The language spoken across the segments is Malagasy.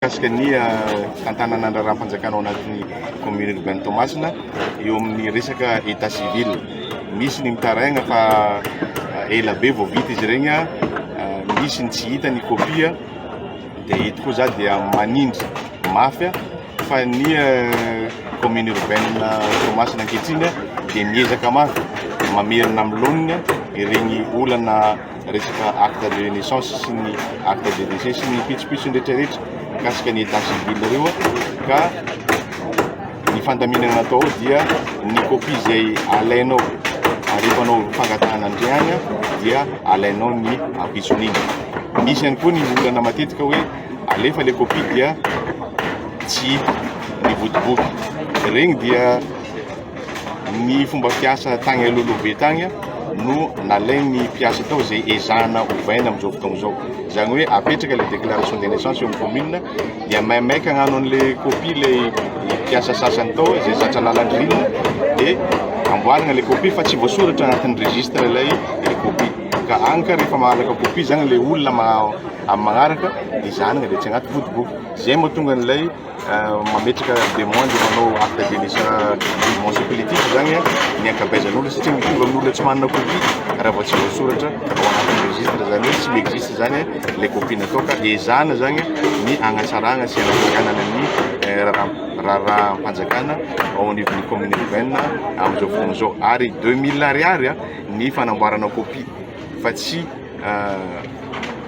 Mikasika ny fitantanana ny raharaham-panjakana ao anatin'ny commune urbaine Toamasina eo amin'ny resaka état civil. Misy ny mitaraigna fa ela be vao vita izy regny, misy ny tsy hita ny copie dia eto koa za dia manindry mafy fa ny commune urbaine Toamasina ankehitriny dia miezaka mafy mamerina amin'ny laoniny ireny olana resaka acte de naissance sy ny acte de décès sy ny pitsopitsony rehetrarehetra mikasika ny état civil ireo ka ny fandaminana natao ao dia ny copie izay alainao alefanao fangatahana andray any dia alainao ny ampitson'iny. Misy ihany koa ny olana matetika hoe alefa le copie dia tsy hita ny vodiboky. Regny dia Ny fomba fiasa tagny alohaloha be tagny no nalain'ny mpiasa tao izay ezahana ovaina amin'izao fotoagna izao. Izany hoe apetraka le déclaration de naissance eo amin'ny commune dia maimaika hagnano an'le copie le mpiasa sasany tao izay zatra lalan-dririnina dia amboarina le copie fa tsy voasoratra anatin'ny registre ilay copie. Ka agny ka rehefa mahalaka copie zany le olona amin'ny magnaraka dia zanagna dia tsy agnaty vodiboky. Zay mahatonga an'ilay Mametraka demande manao acte de naissance jugement supplétif zany ny ankabeazan'olona satria mitovy amin'ny olona tsy manana copie raha vao tsy voasoratra ao anatin'ny registre zany hoe tsy mi-existe zany le copie natao ka ezahana zany ny hagnatsarana sy hanafainganana ny raharaham-panjakana ao anivon'ny commune urbaine amin'izao fotoana izao ary 2000 ariary ny fanamboarana copie fa tsy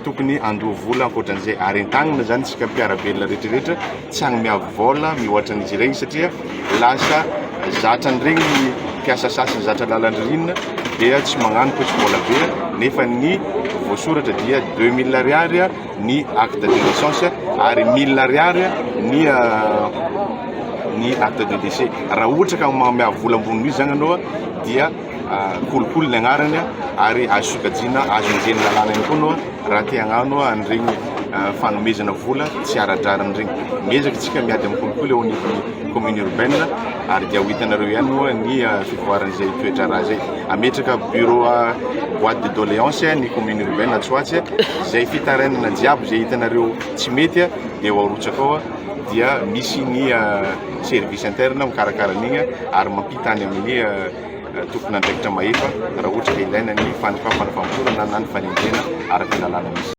tokony handoa vola ankoatran'izay ary entanina zany tsika mpiara-belona rehetrarehetra tsy hanome vola mihoatra an'izy ireny satria lasa zatra an'ireny ny mpiasa sasany zatra lalan-dririnina dia tsy magnano koa tsy vola be nefa ny voasoratra dia 2000 ariary ny acte de naissance ary 1000 ariary ny ny acte de décès. Raha ohatra ka manome vola ambony noho izy zany anao dia Kolikoly ny agnarany ary azo sokajiana azo enjehin'ny lalàna ihany koa anao raha te hagnano an'iregny fanomezana vola tsy ara-drariny regny. Miezaka isika miady amin'ny kolikoly eo anivon'ny commune urbaine ary dia ho hitanareo ihany moa ny fivoaran'izay toe-draharaha izay. Hametraka bureau boite de doléance ny commune urbaine atsy ho atsy, izay fitarainana jiaby izay hitanareo tsy mety dia ho arotsaka ao dia misy ny service interne mikarakara an'igny ary mampita any amin'ny tompon'andraikitra mahefa raha ohatra ka ilaina ny fanokafana famotorana na ny fanendrena araka ny lalàna misy.